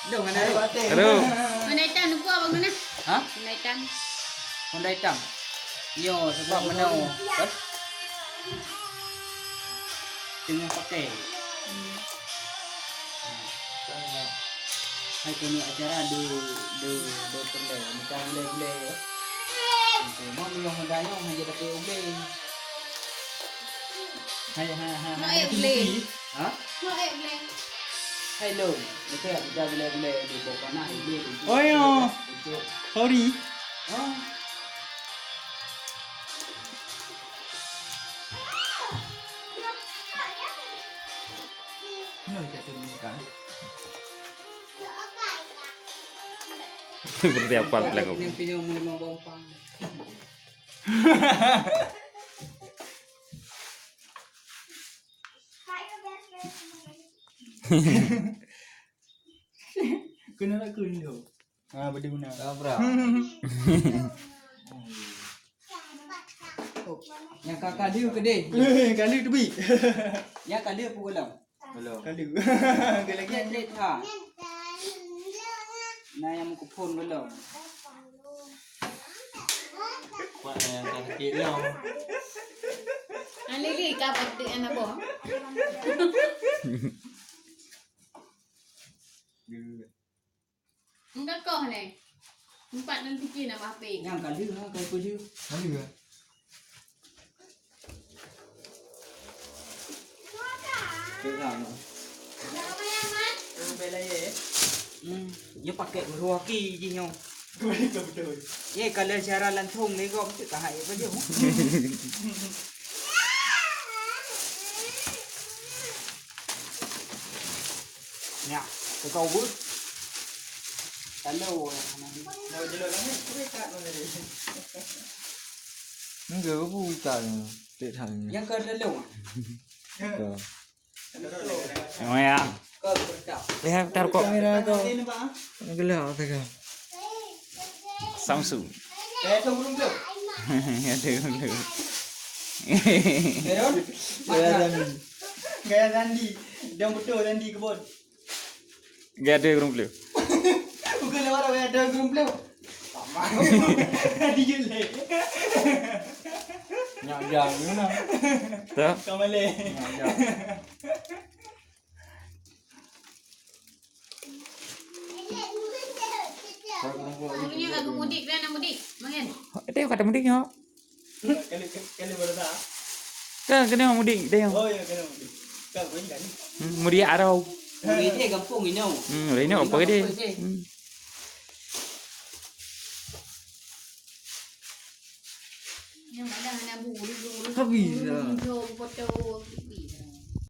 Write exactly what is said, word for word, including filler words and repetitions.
Dong, ada. Aduh. Honda hitam tu apa guna? Ha? Honda hitam. Honda hitam. Yo, sebab mana? Kan? Tengah pakai. Hmm. Hai kena acara di di di pernah macam boleh boleh. Mau yang Honda yang hanya dapat boleh. Hai hai hai. Nak boleh. Ha? Nak boleh. Hai lôn, beutôi kita bila-bila di bawah panas ini. Oh ya. Sorry. Ha? Berarti apa lagu? Ini punya mau lima bompang. Kena nak kena. Ah, benda guna. Abra. Nyang ka kali ke deh? Kali tu bi. Nyang kali apa belum? Belum. Kali. Kali lagi. Trade ha. Nah, yang mukupon belum. Kuat yang sakit lah. Alili ka pati anak boh. Engka koh neh. Empat dan tiga nama H P. Nyang kali ha, kali kali. Kali ke? Kira no. Bela ye. Hmm, nyo pakai guru aki ji nyo. Betul betul. Ye kalau siaran langsung ni kok mesti kahai apa je. Ya, kau bu. Talo. Mau jelok lagi, kita tak mau jadi. Enggak, aku bukan. Tak tahu. Yang ke dalam. Kau. Oh ya. Kau bertak. Lihat tar kok. Kamera kau. Ini, Pak. Gelap tak kau. Samsung. Eh, tu belum belum. Ada belum. Meron. Gaya Sandi. Gaya Sandi. Dia betul Sandi kebun. Gaya ada belum belum. Bukan lewat gaya ada belum belum. Sama. Tadi je leh. Nyak jam ni mana? Tak. Kau balik. Nyak jam. Punya aku mudik kan, nak mudik. Mangan. Dia kata mudik nyo. Kali kali baru dah. Kan kena mudik dia. Oh ya kena mudik. Kau pun kan. Hmm, mudik arau. Mudik dia kampung ini. Hmm, ini apa dia? Hmm. Yang mana anak buru buru. Habis lah. Foto.